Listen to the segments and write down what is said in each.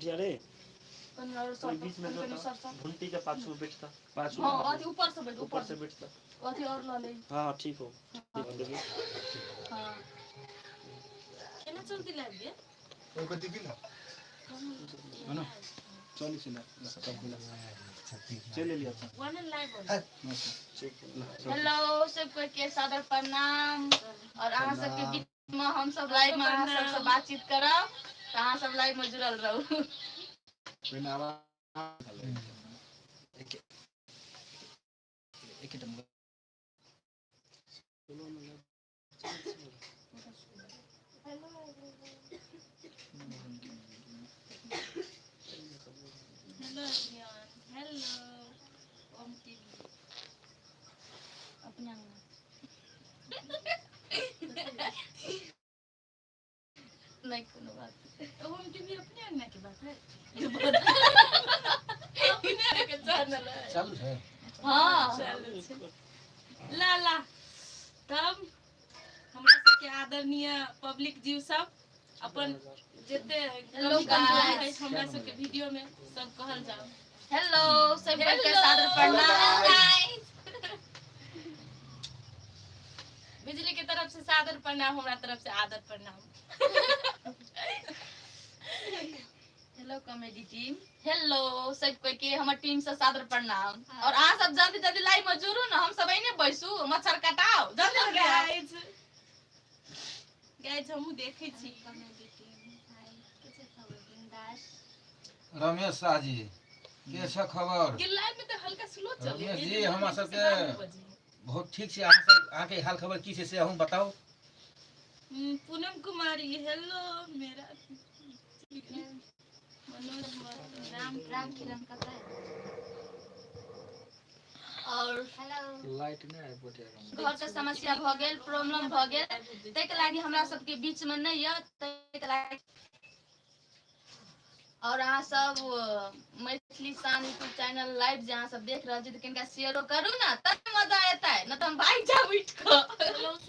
पटिया रे। कनि और ओहि बीच में कनि जो सर। भुंटी के पाछू में बैठता, पाछू। हाँ, अथी ऊपर से बैठ। ऊपर से बैठता। अथी और लऽ ले। हाँ, ठीक हो, ठीक हो। हाँ। केना चलती लाइव गे? ओइ कति किन। चलै छै, चलि एलियै अच्छा। वन लाइव। हेलो, सबके के सादर प्रणाम और अहाँ सबके बीच में हम सब लाइव में अहाँ सबसे बातचीत करब, तऽ अहाँ सब लाइव में जुड़ल रहू। पहिने आवाज एकेटा। हेलो एवरीवन, हेलो ओम टीवी। अपने अंगना नहीं, कोनो बात। ओम टीवी अपने अंगना के बात है। अपने के चैनल है। चालू छै। हाँ। चलू छै। ला ला, तब हमरा सबके आदरणीय पब्लिक जीव सब अपन जते हेलो कमी कमजोरी guys. है हमरा सबके वीडियो में, सब कहल जाओ। हेलो, सबके के सादर प्रणाम। बिजली के तरफ से सादर प्रणाम, हमरा तरफ से आदर प्रणाम। हेलो कॉमेडी टीम, हेलो, सबके के हमर टीम से सादर प्रणाम और अहाँ सब जल्दी जल्दी लाइव में जुड़ू ने, हम सब एने बैसू, मच्छर कटाओ, जल्दी जल्दी आओ। गाइज, गाइज, हमहूँ देखै छी। कॉमेडी टीम हाय, के छै खबर? बिंदास। रमेश शाह जी, के छ खबर? के लाइव में तऽ हल्का स्लो चले। रमेश जी, हमरा सबके बहुत ठीक छै। अहाँ सब, अहाँके हाल खबर की छै से अहूँ बताउ। पूनम कुमारी हेलो, मेरा मनोज महतो, राम। राम किरण कतऽ है? और हेलो। लाइट नहि आबि पटिया। घर के समस्या भऽ गेल, प्रॉब्लम भऽ गेल, ताहिके लागि हमरा सबके बीच में नहि यऽ, ताहिके लागि। और अहाँ सब मैथिली शान यूट्यूब चैनल लाइव जे अहाँ सब देख रहल छी, तऽ कनिका शेयरो करू ने, तब मजा एतै, न तऽ हम भागि जाब उठि कऽ।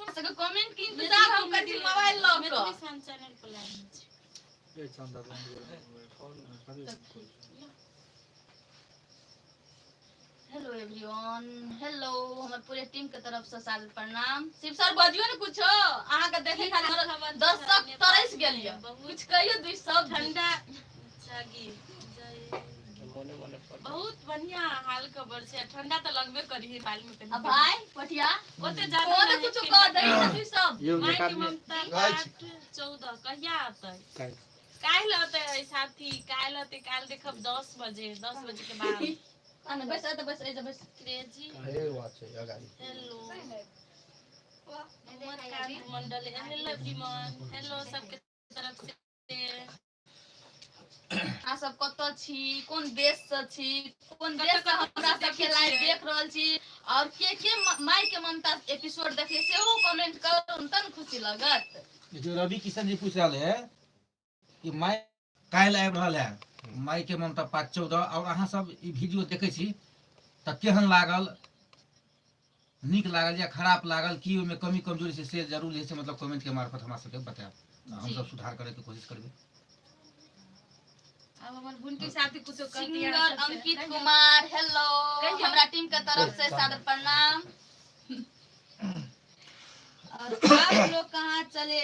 सबके कमेंट के इंतजार हम करै छी मोबाइल लऽ कऽ। मैथिली शान चैनल पर लाइव छै। ए चन्दा, बन्द करू। हेलो एवरीवन, हेलो, हमर पूरे टीम के तरफ से सादर प्रणाम। शिव सर, बजियो ने कुछो, अहाँके देखे खातिर हमर दर्शक तरस गेल यऽ। कुछ कहियो दुई शब्द। ठंडा जागी जय। मने मने पर। बहुत बढ़िया हाल खबर छै। ठंडा तऽ लगबे करी है बाल में आ कनि। भाई पटिया ओते ज्यादा तो नहि। कुछो कह दही ने दुई शब्द। यौ, माय एक के आदमी ममता पार्ट 14 कहिया अतै? काल्हि। काल्हि अतै साथी, काल्हि अतै। काल्हि देखब 10 बजे, 10 बजे के बाद। आ ने बैस, एतऽ बैस, एहिजे बैस। क्रेजी। हे, बात छै अगाडि। हेलो उमरकांत मंडल, हेलो एवरीवन, हेलो सबके तरफ से। अहाँ सब कतऽ छी, कोन देश से छी, कोन देश से हमरा सबके लाइव देख रहल छी और के के माय के ममता एपिसोड देखलियै, सेहो कमेंट करू तब ने खुशी लगत। जो रवि किशन जी पूछ रहल है कि माय काल्हि आबि रहल है माय के ममता पार्ट 14, और अहाँ सब ई वीडियो देखै छी तऽ केहन लागल, नीक लागल या खराब लागल, की ओहिमे कमी कमजोरी छै, से जरूर जे छै मतलब कमेंट के मार्फत हमरा सबके बतायब, हमसब सुधार करैके कोशिश करबै। अब हमर बुनटी साथी कुछो कहती। सिंगर अंकित कुमार हेलो, हमरा टीम के तरफ से सादर प्रणाम। और आप लोग कहाँ चले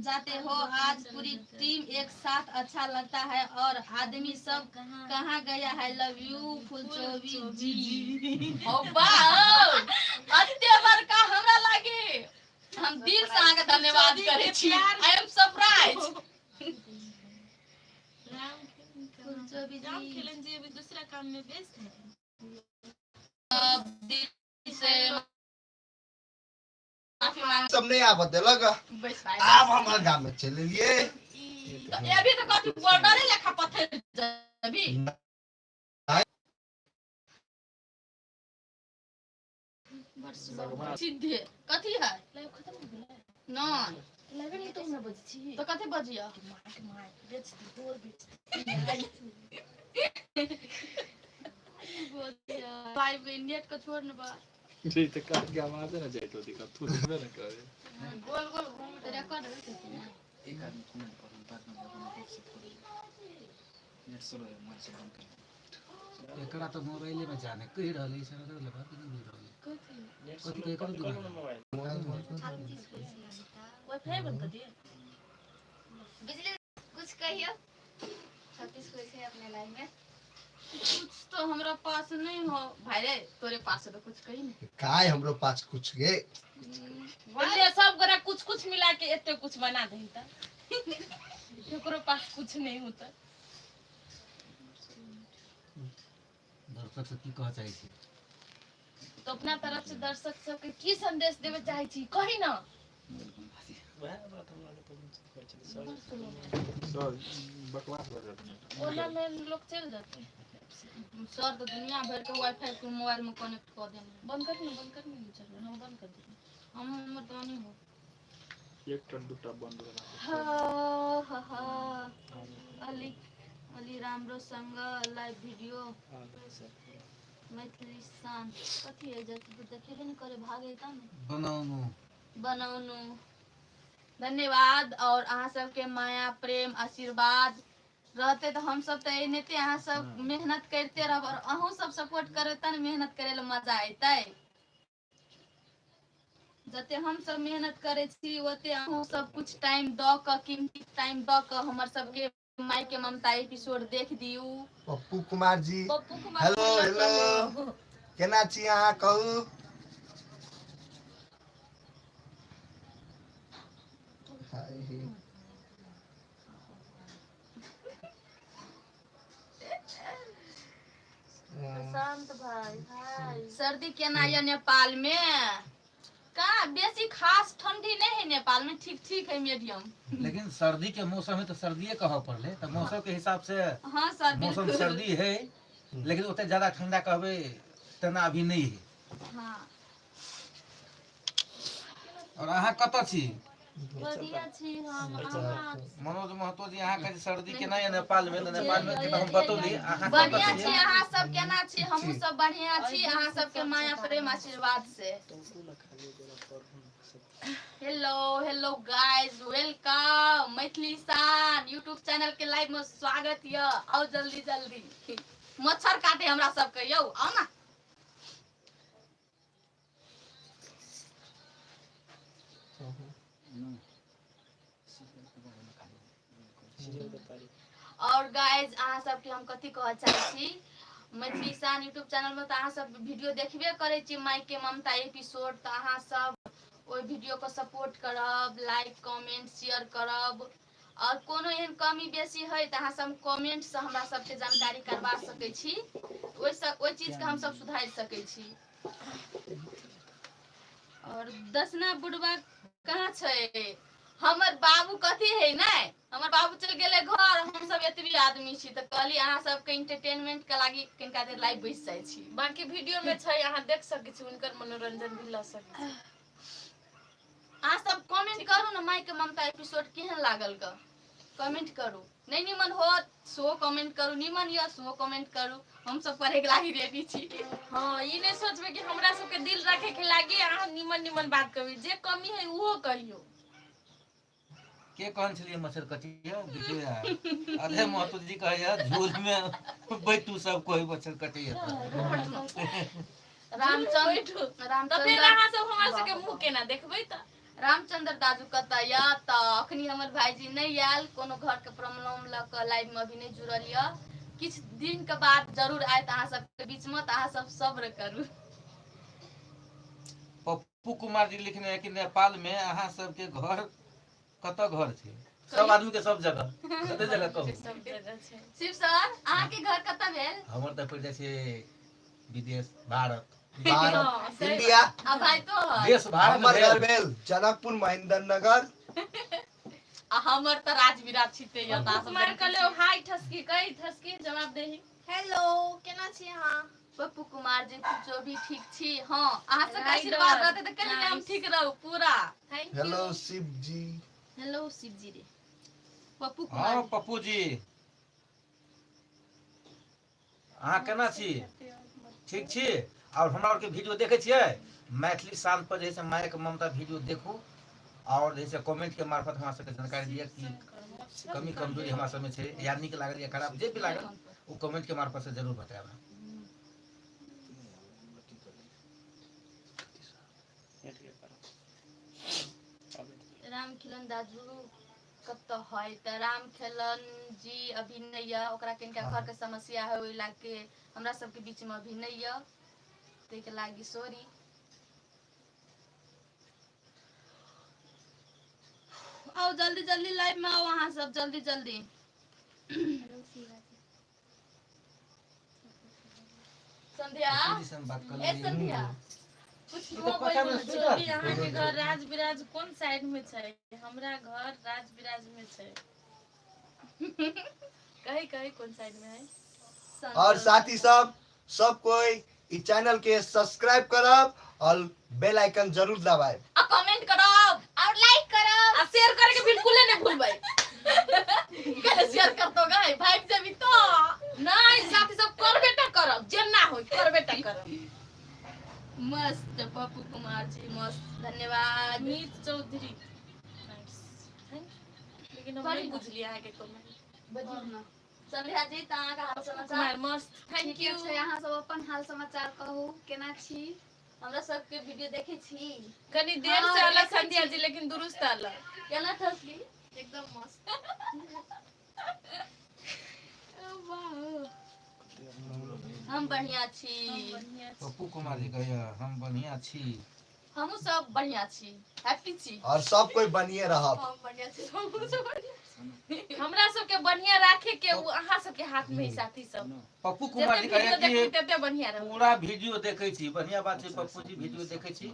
जाते हो? आज पूरी टीम एक साथ अच्छा लगता है और आदमी सब कहाँ गया है? लव you फुलचोबी जी। ओ वाह, अते बड़का हमरा लागे, हम दिल से अहाँके धन्यवाद करै छी। I am surprise. Ram फुलचोबी Ram ji. खेलन जी अभी दूसरा काम में व्यस्त है। दिल से माफी मांग। सब नहीं आबऽ देलक। बैस भाई। आब हमर गाम में चलि एलियै। तऽ अभी तऽ कथी बॉर्डरे लेखा पत्थर अभी। नहि। सीधे कथी है? लाइव खत्म हो गेलै? नहीं। लाइव में तो हमरा बजै छी। तो कथी बजिया? माय माय, बेच दी बोर, बेच दी। लाइव नेट के छोड़ ने बा। जी तऽ काट के आवाजे ने जाइत होती, कथू जेबे ने करे। गोल गोल घूम रिकॉर्ड होइ छै। एक आदमी कमेंट पढ़ू, बाद में अपन गप से पढ़ू। नेट स्लो है, मोबाइल से बंद कर। एकरा तऽ मोबाइले में जाने कहि रहल है, इशारा कर लेबा कि नहीं बुझि रहल है। नेट कथी स्लो कहे करू बंद करू ना दिमाग। मोबाइल। छत्तीस को छै अमिता। वाईफाई बंद कर दिए। बिजली कुछ कहियो, 36 को छै अपने लाइफ में। कुछ तो हमरा पास नहीं हो भाई रे, तोरे पास है तो कुछ कही नहीं। काय हमरो पास कुछ गे। बोलिए सब गोरा कुछ कुछ मिला के एते कुछ बना दही त केकरो पास कुछ नहीं होता। दर्शक से की कहऽ चाहै छी? तो अपना तरफ से दर्शक सबके की संदेश देवे चाहे छी कही ना। वएह बात हमरा के कहै छलै सर। सर बकवास कर रहे हैं। ओला में लोग चल जाते हैं। सर तो दुनिया भर के वाईफाई के मोबाइल में कनेक्ट कऽ देने। बंद कर ना, बंद कर नहीं चल हम बंद कर देंगे। हम हमर तो नहीं हो। एकटा दूटा बंद भेला। हा हा हा अलि अलि राम्रोसँग लाइव वीडियो मैथिली शान कथी है जब देखेबे नहीं करे भागे तब ने। बनाउनु। बनाउनु। धन्यवाद। और अहाँ सबके माया प्रेम आशीर्वाद रहते तो हम सब तो एनाहिते अहाँ सब मेहनत करते रहब और अहूँ सब सपोर्ट करबै तब ने मेहनत करे ला मजा अयतै। जते हम सब मेहनत करै छी ओते अहूँ सब कुछ टाइम दऽ कऽ, कीमती टाइम दऽ कऽ हमर सबके माय के ममता एपिसोड देख दियौ। पप्पू कुमार जी, पप्पू कुमार। हेलो हेलो, केना छी अहाँ कहू? हाय हे। प्रशांत भाई हाय। सर्दी केना यऽ नेपाल में? का बेसी खास ठंडी नहीं है नेपाल में, ठीक ठीक है, मीडियम। लेकिन सर्दी के मौसम है तो सर्दिये कहऽ पड़लै, तऽ मौसम के हिसाब से हाँ सर, मौसम बिल्कुल। सर्दी है, लेकिन ओते ज्यादा ठंडा कहबै तेना अभी नहीं है। हाँ। और अहाँ कतऽ छी? बढ़िया छी हम, अहाँ? मनोज महतो जी, अहाँ के सर्दी केना यऽ नेपाल में? तऽ नेपाल में के तऽ हम बतौली, अहाँ कतऽ बढ़िया छी? छी। अहाँ सब केना छी? हमहूँ सब बढ़िया छी अहाँ सबके माया प्रेम आशीर्वाद से। Hello hello guys, welcome Maithili Shan YouTube channel के लाइव में स्वागत यऽ। आओ जल्दी जल्दी, मच्छर काटे हमरा सबके यौ, आओ ना। और गाइज, अहाँ सबके हम कथी कहऽ चाहै छी, मैथिली शान यूट्यूब चैनल में तऽ अहाँ सब वीडियो देखबे करै छी माई के ममता एपिसोड, तऽ अहाँ सब ओहि वीडियो को सपोर्ट करब, लाइक कमेंट शेयर करब और कोनो एहन कमी बेसी है तऽ अहाँ सब कमेंट से हमरा सबके जानकारी करवा सकै छी, ओहिसँ ओहि चीजके हमसब सुधारि सकै छी। और दसना बुढ़वा कहाँ छै? हमर बाबू कथी है ने, हमर बाबू चलि गेलै घर, हमसब एतबी आदमी छी तऽ कहली अहाँ सबके एंटरटेनमेंट के लागी कनिका देर लाइव बैस जाइ छी। बाकी वीडियो में छै, अहाँ देख सकै छी, हुनकर मनोरंजन भी लऽ सकै छी। अहाँ सब कमेंट करू ने, माई के ममता एपिसोड केहन लागल ग, कमेंट करू। नहीं निमन होत सेहो कमेंट करू, निमन यऽ सेहो कमेंट करू, हमसब पढ़े के लागी रेडी छी। हाँ, ई नहीं सोचबै कि हमरा सबके दिल रखे के लागी अहाँ निमन निमन बात कहबै, जे कमी है उहो कहियो। के कहन छलियै मच्छर कटिया? देखियौ, अरे महतो जी कहैया झोल में बैठू सब कोई मच्छर कटैया। रामचंद्र तऽ फेर रामचंद्र अहाँ सब हमरा सबके मुँह केना देखबै तऽ? रामचंद्र दाजू कतऽ यऽ? तऽ अखनी हमर भाईजी नहि आयल, कोनो घर के प्रॉब्लम लऽ कऽ लाइव में अभी नहि जुड़ल यऽ, किछु दिन के बाद जरूर आयत अहाँ सबके बीच में, तऽ अहाँ सब सब्र करू। पप्पू कुमार जी लिखने है कि नेपाल में अहाँ सबके घर कतऽ घर छै? सब आदमी के सब जगह, कते जगह कहू? सब जगह छै। शिव सर, अहाँके घर कतऽ भेल? हमर तऽ पड़ि जाइ छै विदेश, भारत। भारत। हाँ, सही। इंडिया। आ भाई तो देश भारत हमर घर भेल। भेल जनकपुर महेंद्र नगर। आ हमर तऽ राजविराज छिते यऽ, तऽ अहाँ सब कुमार देखै कहले छी। हाय ठसकी, कही ठसकी जवाब देही। हेलो, केना छी अहाँ? पप्पू कुमार जी जो भी ठीक छी। हाँ, अहाँ सबके राइडर। आशीर्वाद रहतै तऽ कनि हम Nice. ठीक रहू पूरा। Thank hello you. Shiv ji. Hello Shiv ji रे, पप्पू कुमार। हाँ पप्पू जी, अहाँ केना छी? ठीक छी? और हमरा आरके वीडियो देखै छियै मैथिली शान पर, जैसे मायके ममता वीडियो देखू और जैसे कमेंट के मार्फत हमरा सबके जानकारी दिअ कि कमी कमजोरी हमरा सबमे छै या नीक लागल या खराब जे भी लागल ओ कमेंट के मार्फत से जरूर बतायब। राम खिलन दाजू कतऽ है? तऽ राम खेलन जी अभी नहि यऽ, ओकरा कनिका घर के समस्या है, ओहि लागे हमरा सबके बीच में अभी नहि यऽ, ताहिके लागी सॉरी। आओ जल्दी जल्दी लाइव में आओ अहाँ सब, जल्दी जल्दी। संध्या, जी से हम बात कर ए लेलियै। संध्या, कुछ ई तऽ मोबाइल पता में नहि सुति रहल अभी छै। अहाँके घर राज बिराज कोन साइड में छै? हमरा घर राज विराज में छै। कही कही, कोन साइड में है? और साथी सब, सब कोई ई चैनल के सब्सक्राइब करब और बेल आइकन जरूर दबाएब। आ कमेंट करब और लाइक करब आ शेयर करे के बिल्कुल नहीं भूलबै। कल शेयर करतो गए, भाग जेबी तो। नहीं साथी सब, करबे टा करब, जेना होय करबे टा करब। मस्त पप्पू कुमार जी, मस्त, धन्यवाद। मीत चौधरी, नाइस, thank you, लेकिन हम नहीं बुझलियै अहाँके कमेंट। बजियौ ना। संध्या जी, तऽ अहाँके हाल समाचार? कुमार मस्त, thank ठीके यू। छै, अहाँ सब अपन हाल समाचार कहू, केना छी? हमरा सबके वीडियो देखै छी? कनी देर से हाँ, अलग देखै संध्या छी। जी, लेकिन दुरुस्त अलग। केना ठसली? एकदम मस्त। हम बढ़िया छी। बढ़िया छी। पप्पू कुमार जी कहैया हम बढ़िया छी। हमहूँ सब बढ़िया छी, हैप्पी छी। और सब कोई बनिए रहब। हम बढ़िया छी, हमहूँ सब बढ़िया। हमरा सबके बढ़िया राखे के उ अहाँ सबके हाथ में है साथी सब। पप्पू कुमार जते जी वीडियो कहैया देखबी कि तते बढ़िया रहब। पूरा वीडियो देखै छी, बढ़िया बात छै पप्पू जी, वीडियो देखै छी,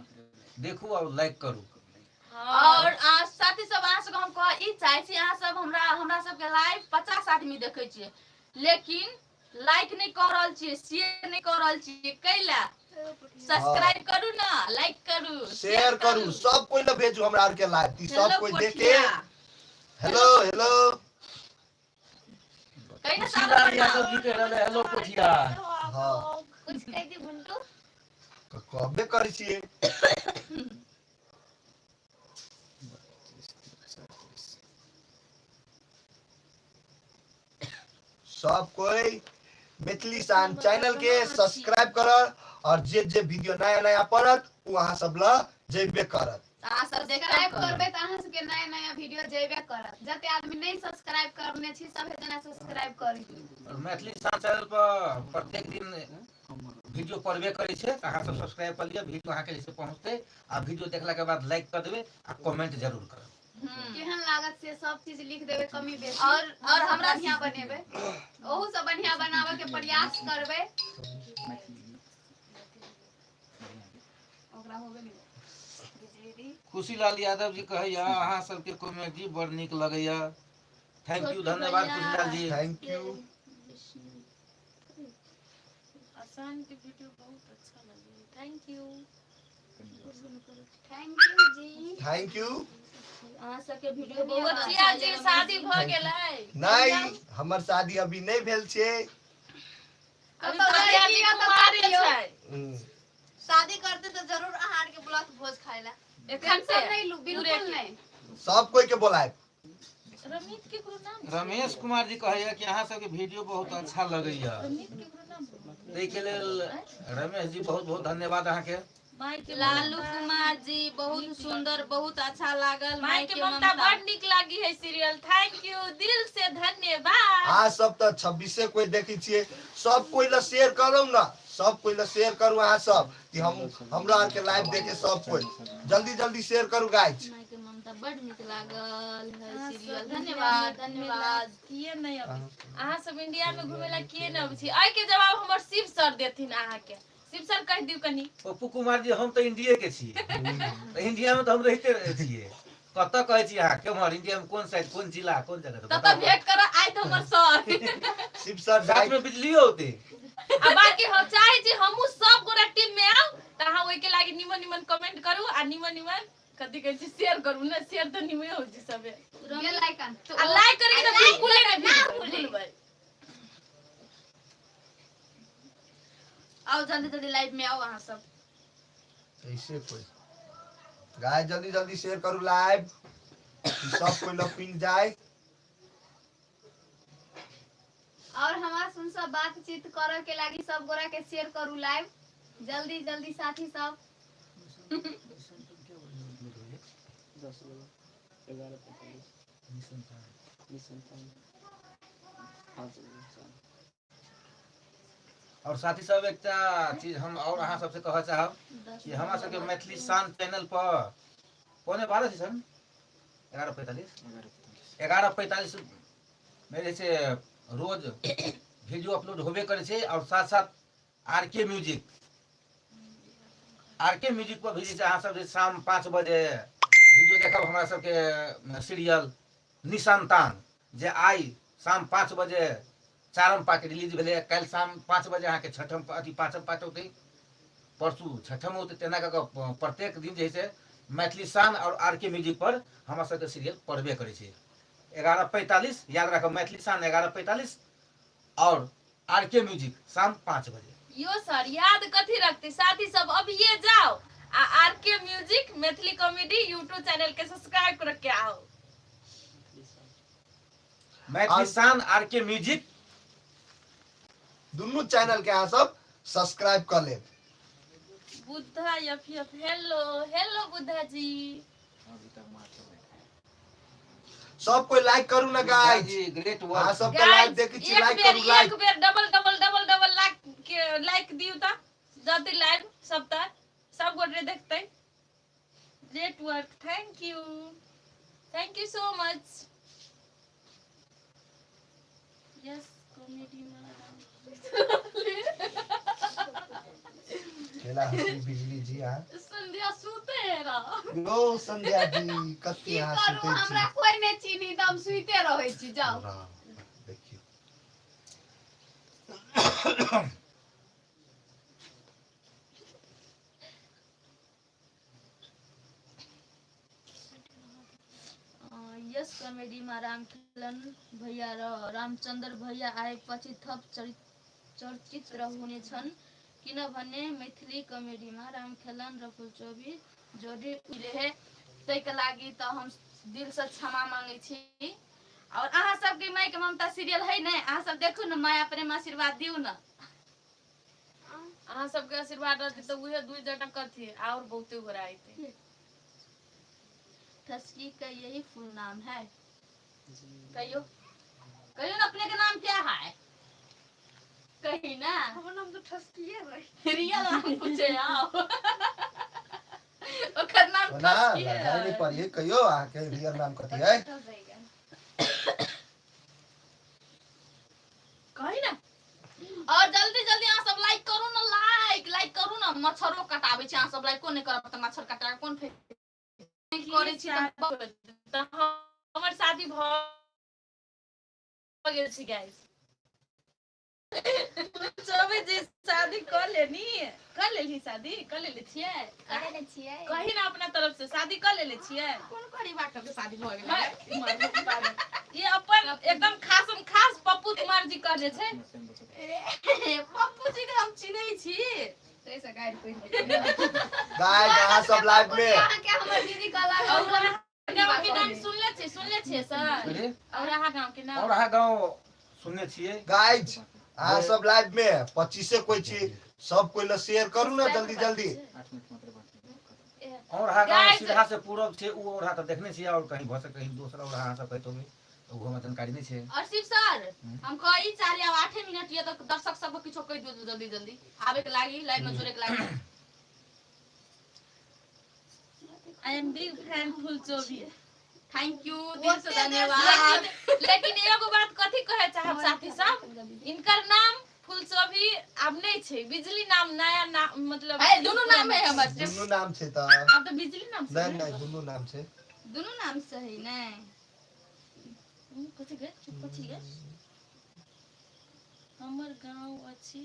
देखू और लाइक करू। हाँ। और साथी सब, अहाँ सबके हम कह ई चाहै छी, अहाँ सब हमरा हमरा सबके लाइव 50 आदमी देखै छियै, लेकिन लाइक नहि कऽ रहल छियै, शेयर नहि कऽ रहल छियै, कैला? सब्सक्राइब करू ना, लाइक करू, शेयर करू, सब कोई ल भेजू हमरा आर के लाइव, ई सब हेलो कोई देखे। पोठिया। Hello hello. कही ना। खुशी लाल यादव जी कहि रहल है, हेलो पोठिया। हाँ। कुछ कहि दी भुंटू। कहबे करै छियै। सब कोई मैथिली शान चैनल के सब्सक्राइब कर और जे जे वीडियो नया नया पड़त ओ अहाँ सब ल जेबे करत। अहाँ सब सब्सक्राइब देखब। करबै तऽ अहाँ सबके नया नया वीडियो जेबे करत। जते आदमी नहीं सब्सक्राइब करने छी, सभे जना सब्सक्राइब करी। और मैथिली शान चैनल पर प्रत्येक दिन वीडियो पड़बे करै छै, तऽ अहाँ सब सब्सक्राइब कर लिअ, वीडियो अहाँके जैसे पहुँचतै आ वीडियो देखला के बाद लाइक कर देबै आ कमेंट जरूर करब। केहन लागत से सब चीज लिख देबै, कमी बेसी। और हम सब हमरा बढ़िया बनेबै, ओहू से बढ़िया बनाबे के प्रयास करबै। ओकरा होबे नहि बिजली दी। खुशीलाल यादव जी कहैया अहाँ सबके कॉमेडी बड़ नीक लगैया, thank you, धन्यवाद खुशीलाल जी। Thank you. आसान के वीडियो बहुत अच्छा लगे, thank you. Thank you ji. Thank you. अहाँ सबके वीडियो बहुत बचिया जी, शादी भऽ गेलै? नहीं, हमर शादी अभी नहीं भेल छै। अभी कतौ संध्या जी लड़की कतौ कुमारे करियौ। छै। शादी करते तऽ जरूर अहाँ आरके बुलात भोज खाय ला। एखन से टेंशन नहीं लू, बिल्कुल पूरे के। नहीं। सब कोई के बोलायब। रमित के कोनो नाम छै? रमेश कुमार जी कहैया कि अहाँ सबके वीडियो बहुत अच्छा लगैया। रमित के कोनो नाम छै? ताहिके लेल रमेश जी बहुत बहुत धन्यवाद अहाँके। माय के लालू ममता। कुमार जी, बहुत सुंदर, बहुत अच्छा लागल। माय के ममता बड़ नीक लागी है सीरियल, thank you, दिल से धन्यवाद। अहाँ सब तऽ 26 कोई देखै छियै, सब कोई ल शेयर करू ना, सब कोई ल शेयर करू अहाँ सब कि हम हमरा आर के लाइव देखे सब कोई, जल्दी जल्दी शेयर करू गाइस। माय के ममता बड नीक लागल है अहाँ सीरियल, सब धन्यवाद। इंडिया में धन्यवाद। किए नहीं अबै? अहाँ सब इंडिया में घूमे ला किए नहीं अबै छी? एहि के जवाब हमर शिव सर देथिन अहाँके। शिव सर, कहि दियौ कनी। पप्पू कुमार जी, हम तऽ इंडिये के छी, तऽ इंडिया में तऽ हम रहिते रहै छियै। कतऽ कहै छी अहाँ, केम्हर इंडिया में, कोन साइड, कोन जिला, कोन जगह, तऽ तब बताउ। भेंट कर आइ तऽ हमर सर। शिव सर। साथ में बिजलियो होते। आ बाकी हम चाहे छी हमहूँ सब गोरा टीम में आउ, तऽ अहाँ ओहिके लागी निमन निमन कमेंट करू आ निमन निमन कथी कहै छी, शेयर करू ने, शेयर तऽ निमन होइ छै सबे। बेल आइकन आ लाइक करे के तऽ बिल्कुले नहि भूलबै। आओ जल्दी जल्दी लाइव में आओ अहाँ सब। ऐसे कोई गाइस, जल्दी जल्दी शेयर करू लाइव कि सब कोई लग पिन जाए। और हमरा सुन सब बातचीत करे के लागी सब गोरा के शेयर करू लाइव जल्दी जल्दी साथी सब। 10 बजे 11:45 निसंतान 5 बजे। और साथी सब एकटा चीज हम और अहाँ सबसे कहऽ चाहब कि हमरा सबके मैथिली शान चैनल पर 11:45 छै सर, 11:45 11:45 में जे छै रोज वीडियो अपलोड होबे करै छै। और साथ साथ आर के म्यूजिक, आर के म्यूजिक पर भी जे छै अहाँ सब जे शाम 5 बजे वीडियो देखब हमरा सबके सीरियल निसंतान, जे आइ शाम 5 बजे चारम पार्ट रिलीज भेलै। काल्हि शाम 5 बजे अहाँके छठम अथी पाँचम पार्ट औतै, परसू छठम औतै। तेना कऽ कऽ प्रत्येक दिन जे है से मैथिली शान और आर के म्यूजिक पर हमरा सबके सीरियल पढ़बे करै छै। 11:45 याद राखब, मैथिली शान 11:45 और आर के म्यूजिक शाम 5 बजे। यो सर याद कथी रखते साथी सब, अब ये जाओ आ R K music Maithili comedy YouTube channel के सब्सक्राइब करके आओ। मैथिली शान आर के म्यूजिक दुनू चैनल के अहाँ सब सब्सक्राइब कर लेब। Buddha F F hello hello Buddha ji. सब कोई लाइक करू ना गाइस जी, ग्रेट अहाँ वर्क। सबके लाइव देखै छी, एक लाइक बेर करू लाइक। एक बेर double double double double like के लाइक दियौ त जल्दी लाइव सब त सब गोटे देखतै। Great work, thank you, thank you so much. Yes comedy केला हंसी बिजली जी अहाँ संध्या सुते है रहा। यो संध्या जी कते की अहाँ करू, सुतै छी। हमरा कोई नहि चिन्ही त हम सुइते रहै छी। जाउ राम, देखियौ यस कॉमेडीमा रामखेलन भैया र रामचन्द्र भैया आएपछि थप चर्चित हुनेछन्, किनभने मैथिली कॉमेडीमा रामखेलन र फुलचोभी जोडी उहिले ताहिके लागि त हम दिलसँ क्षमा मांगै छी। और अहाँ सबके मायके ममता सीरियल है ने, अहाँ सब देखू ने, माया प्रेम आशीर्वाद दियौ ने। अहाँ सबके आशीर्वाद रहतै तऽ उहे 2 जटा कथी और बहुते गोरा अयतै। ठसकी का यही फुल नाम है। कहियो कहियो ना, अपने के नाम क्या है कही ना। हमर नाम तो ठसकिए है। रियल नाम पूछे आओ, ओकर नाम ओना ठसकी लड़ाई है। नहि पड़ियै, कहियौ अहाँके रियल नाम कथी है। कही ना। और जल्दी जल्दी अहाँ सब लाइक करू ना, लाइक लाइक करू ना। मच्छरो कटाबै छै, अहाँ सब लाइको नहि करब तऽ मच्छर कटा कऽ कोन फेर करै छी तऽ हमर शादी भऽ गेल छै गाइस। चौबे जी शादी कऽ लेनी, कऽ लेली शादी, कऽ लेले छियै? कऽ लेने छियै। कही ना अपना तरफ से शादी कऽ लेले छियै? कोन परिवार के शादी भऽ गेलै? ये अपन एकदम खासम खास पप्पू कुमार जी कहने छै। पप्पू जी के हम चिन्है छी। ताहिसँ गारि पड़ि गेलै। गाइस अहाँ सब लाइव में अहाँके हमर दीदी कहलक और अहाँ गाँव के नाम सुनले छियै? सुनले छियै सर? अरे, और अहाँ गाँव के नाम? और अहाँ गाँव सुनने छियै। गाइस अहाँ सब लाइव में 25 कोई छी, सब कोई ल शेयर करू ना जल्दी जल्दी। और अहाँ गाँव Guys- सीधा से पूरब छै, उ औरहा तऽ देखने छियै, और कहीं भऽ सकै कहीं दोसर औरहा अहाँ सब कहैत होबै तऽ ओहो हमरा जानकारी नहि छै। और शिव सर हम कही चाहे आब 8 मिनट ये तऽ दर्शक सबके किछो कहि दियौ जल्दी जल्दी आबे के लागी, लाइव में जुड़े के लागी। I am big fan Phulchobi. Thank you, दिल से धन्यवाद। लेकिन एगो बात कथी कहे चाहब साथी सब, इनकर नाम फुलचोभी आब नहि छै, बिजली नाम नया नाम मतलब है, दुनू नाम है हमर। दुनू नाम छै तऽ आब तऽ बिजली नाम छै। नहि नहि दुनू नाम छै। दुनू नाम सही नै। कथी गे, कथी गे? हमर गाँव अछि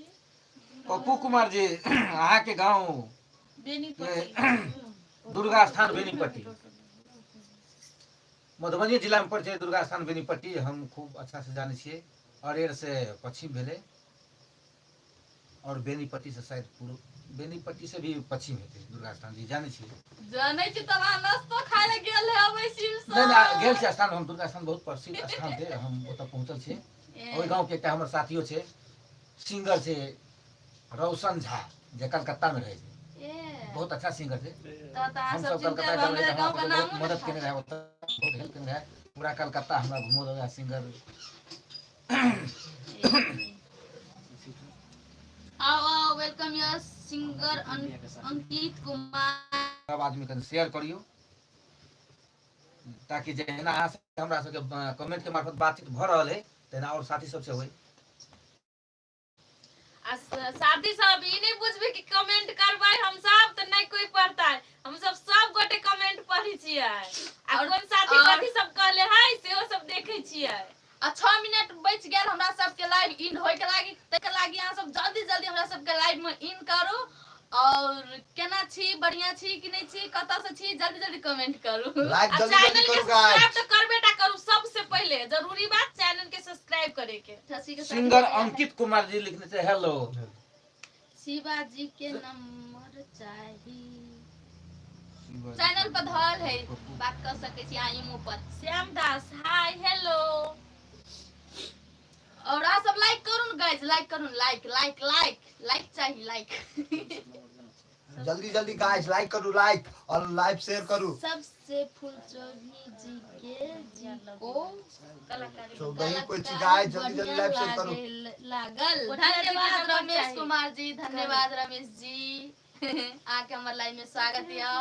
पप्पू कुमार जी अहाँके गाँव बेनीपट्टी, दुर्गा स्थान बेनीपट्टी, मधुबनी जिला में पड़ै छै दुर्गा स्थान बेनीपट्टी। हम खूब अच्छा से जानै छियै। अरेर से पश्चिम भेलै और बेनीपट्टी से शायद पूर्व, बेनीपट्टी से भी पश्चिम हेतै दुर्गा स्थान जी, जानै छियै। जानै छी तब अहाँ नाश्तो खाय लए गेल हेबै शिव सर। नहि नहि गेल छी स्थान हम, दुर्गा स्थान बहुत प्रसिद्ध स्थान छै, हम ओतऽ पहुँचल छी। ओहि गाँव के एकटा हमर साथियो छै, सिंगर छै, रौशन झा, जे कलकत्ता में रहै छै। ए बहुत अच्छा सिंगर छै। तऽ तऽ अहाँ हम सब सब चिन्ता कलकत्ता गेल हमरा रही तऽ गाँव हमरा के सबके नामो बहुत नहि मदद था। केने रहै, ओतऽ बहुत हेल्प केने रहै, पूरा कलकत्ता हमरा घुमौलक रहै सिंगर। आओ आओ, welcome your singer Ankit Kumar. सब आदमी कनि शेयर करियौ ताकि जहिना अहाँ से हमरा सबके कमेंट के मार्फत बातचीत भऽ रहल है तहिना और साथी सबसे होय। आ साथी सब ई नहीं बुझबे कि कमेंट करबै हम सब तऽ नहीं कोई पढ़ता है, हम सब सब गोटे कमेंट पढ़ै छियै आ कोन साथी कथी सब कहले है सेहो सब देखै छियै। आ 6 मिनट बचि गेल हमरा सबके लाइव इन होय के लागी, ताहिके लागी अहाँ सब जल्दी जल्दी हमरा सबके लाइव में इन करू। और केना छी, बढ़िया छी कि नहीं छी, कतऽ से छी, जल्दी जल्दी कमेंट करू। लाइक आ जल्दी जल्दी चैनल के करू सब्सक्राइब गाइस। तऽ करबे टा करू, सबसे पहिले जरूरी बात चैनल के सब्सक्राइब करे के। शशि के साथी सिंगर बढ़िया है। अंकित कुमार जी लिखने छै हेलो। शिवाजी के नंबर चाही, चैनल पर धरल है, बात कर सके छी अहाँ इमो पर। श्याम दास हाय हेलो। और अहाँ सब लाइक करू न गाइस, लाइक करू, लाइक लाइक लाइक लाइक चाही, लाइक। जल्दी जल्दी गाइस लाइक करू, लाइक और लाइव शेयर करू। सबसे फुल चौधरी जी के जी को कलाकारी चौदह कोई चीज गाइस, जल्दी जल्दी लाइव शेयर करू। लागल। कोठिया जी के धन्यवाद नंबर रमेश चाही। कुमार जी, धन्यवाद रमेश जी, अहाँके हमर लाइव में स्वागत यऽ।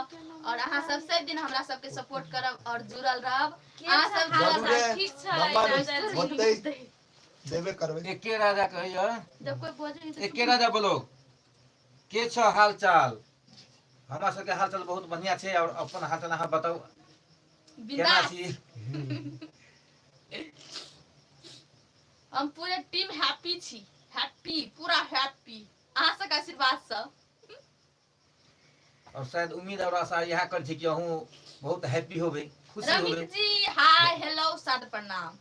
और अहाँ सब सब दिन हमरा सबके सपोर्ट करब और जुड़ल रहब। अहाँ सब जुड़ल जरूरे रहब। ठीक छै नंबर राजा जी। होतै देबे करबै। एके राजा कहैया, जब कोई बजै नहीं तऽ एके राजा बोलो के छ हाल चाल? हमरा सबके हाल चाल बहुत बढ़िया छै और अपन हाल चाल अहाँ बताउ केना बिंदास। छी? हम पूरे टीम हैप्पी छी, हैप्पी, पूरा हैप्पी अहाँ सबके आशीर्वाद सँ। और शायद उम्मीद और आशा इएह कर छी कि अहूँ बहुत हैप्पी होबै, खुशी होबै। रमित जी हाय हेलो साद प्रणाम।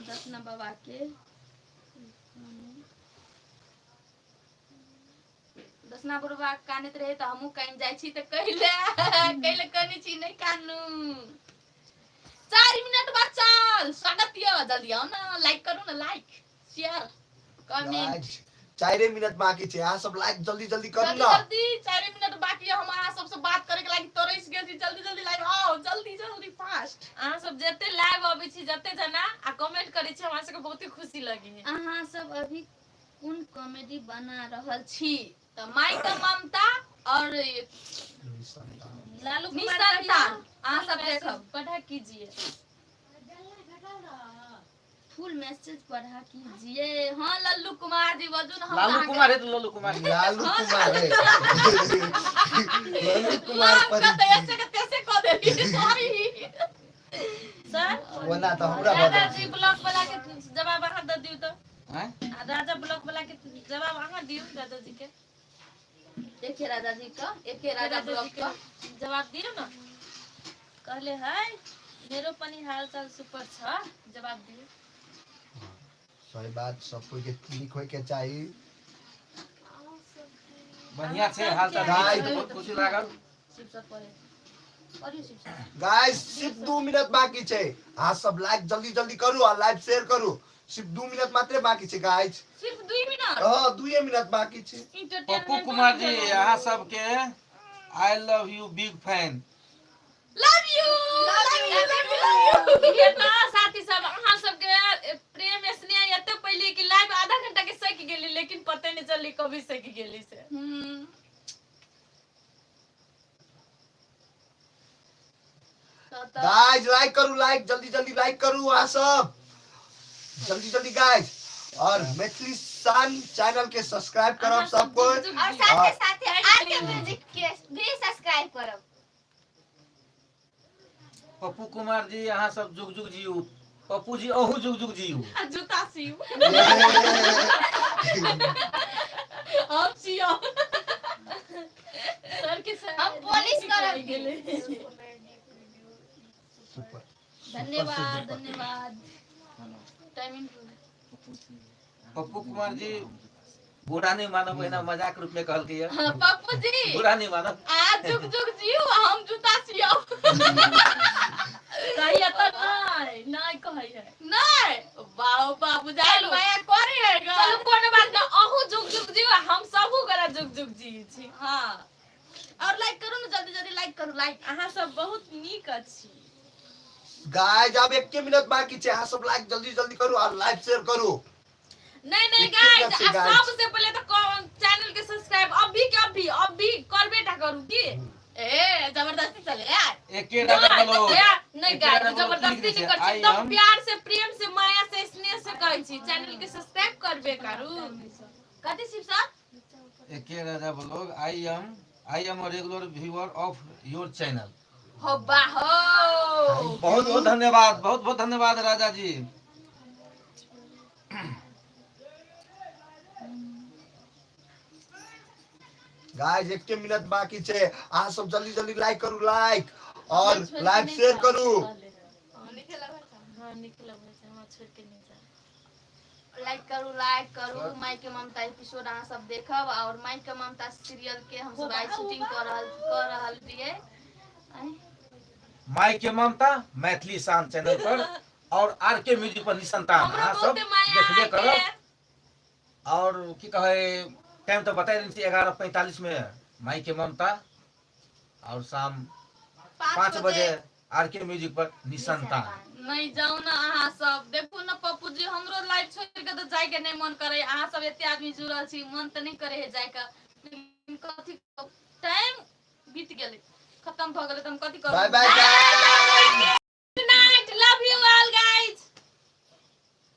दसना बाबा के दसना बुढ़बा कानैत रहे तऽ हमहूँ कानि जाइ छी, तऽ कहिले कहिले कनै छी नहि कानू। 4 मिनट बचल, स्वागत यऽ, जल्दी आउ ने, लाइक करू ने, लाइक शेयर कमेंट। 4 मिनट बाकी छै, अहाँ सब लाइक जल्दी जल्दी करू जल्दी ना। जल्दी 4 मिनट बाकी है, हम अहाँ सबसे बात करे के लागी तरस गेल छी, जल्दी जल्दी लाइव आओ, जल्दी जल्दी फास्ट। अहाँ सब जते लाइव अबै छी जते जना आ कमेंट करै छी हमरा सबके बहुत ही खुशी लगे है। अहाँ सब अभी कोन कॉमेडी बना रहल छी? तऽ माइक ममता और लालू कुमार निसंतान अहाँ सब देखब। पढ़ा कीजिए, फुल मैसेज पढ़ा कीजिए। हाँ लल्लू कुमार जी बजू ना, हम लालू अहाँके- कुमार है तो लल्लू कुमार। लालू कुमार है, लल्लू कुमार नाम पर के तऽ ऐसे के तैसे कऽ देली, सॉरी। सर ओना तऽ हमरा राजा बदल जी ब्लॉक वाला के जवाब अहाँ दऽ दियौ तऽ। हैं? आ राजा ब्लॉक वाला के जवाब अहाँ दियौ राजा जी के। एके राजा जी का, एके राजा राजा जी ब्लॉक के का जवाब दियौ ना। कहले है मेरो पनि हाल चाल सुपर छ, जवाब दियौ। सही बात, सब कोई के ठीक होय के चाही। बढ़िया छै हाल चाल, गाइस। बहुत खुशी लागल। शिव सर पढ़े, पढ़ियौ शिव सर। गाइस सिर्फ 2 मिनट बाकी छै, अहाँ सब लाइक जल्दी जल्दी करू और लाइव शेयर करू। सिर्फ 2 मिनट मात्रे बाकी छै गाइस। सिर्फ 2 मिनट? हाँ 2 मिनट बाकी छै। पप्पू कुमार जी अहाँ सबके I love you big fan. Love you, love you, love you, love you. ये तऽ साथी सब अहाँ सबके प्रेम स्नेह एते पहिले कि लाइव आधा घंटा के सक गेली, लेकिन पते नहीं चली कभी सक गेली से। गाइस लाइक करू, लाइक जल्दी जल्दी लाइक करू अहाँ सब जल्दी जल्दी गाइस। और मैथिली शान चैनल के सब्सक्राइब करब सब कोई, और साथे साथे आर के म्यूजिक के भी सब्सक्राइब करब। पप्पू कुमार जी अहाँ सब जुग जुग जियू, पप्पू जी अहू जुग जुग जियू। आ जूता सीउ। हम सियो। सर के सर हम पॉलिश करब। गेलै। सुपर। धन्यवाद धन्यवाद। टाइमिंग पप्पू कुमार जी बुरा नहीं मानब, एना मजाक रूप में कहलकै ये। पप्पू जी बुरा नहीं मानब। आ जुग जुग जियो, हम जूता सियौ। कहिया तऽ नहि नहि कहै है। नहीं बाबू बाबू जालू माया करे है गा। चलू कोनो बात न, अहूँ जुग जुग जियो, हम सबहु गोरा जुग जुग जियै छी। हाँ और लाइक करू ना, जल्दी जल्दी लाइक करू, लाइक। अहाँ सब बहुत नीक अछि। गाइस अब 1 मिनट बाकी छै, अहाँ सब लाइक जल्दी जल्दी करू और लाइव शेयर करू। नहीं नहीं एके मिनट गाइस, छै, गाइस। सबसे पहले तो चैनल के सब्सक्राइब अभी के अभी अभी करबे टा करू की। ए जबरदस्ती चले यार। एके राजा बोलो। नहीं एके गाइस, राजा बोलो, जबरदस्ती ठीक नहीं छै, करै छी, I एकदम am- प्यार से प्रेम से माया से स्नेह से कहै छी, चैनल के सब्सक्राइब करबे करू। कथी शिव सर? एके राजा बोलो, I am a regular viewer of your channel. हो बा हो। बहुत बहुत धन्यवाद, बहुत बहुत धन्यवाद राजा जी। गाइस 1 मिनट बाकी छै, अहाँ सब जल्दी जल्दी लाइक करू, लाइक और लाइव शेयर करू। हाँ निकलब हमरा छोड़ के नहीं जा। लाइक करू, लाइक करू। माई के ममता एपिसोड अहाँ सब देखब और माई के ममता सीरियल के हम सब आइ शूटिंग कर रहल रहियै। माई के ममता मैथिली शान चैनल पर और आर के म्यूजिक पर निसंतान हमरो अहाँ सब बहुते माया देखबे अहाँके। करब। और की कहे टाइम तो बताइ देने छी 11:45 में माई के ममता और शाम 5 बजे आर के म्यूजिक पर निसंतान। नहीं जाउ ना अहाँ सब, देखू ना पप्पू जी हमरो लाइव छोड़ के तो जाय के नहीं मन करे, अहाँ सब एते आदमी जुड़ल छी, मन तऽ नहीं करे है जाय के, लेकिन कथी टाइम बीत गेलै, खत्म भऽ गेलै तऽ हम कथी करू। Bye bye guys.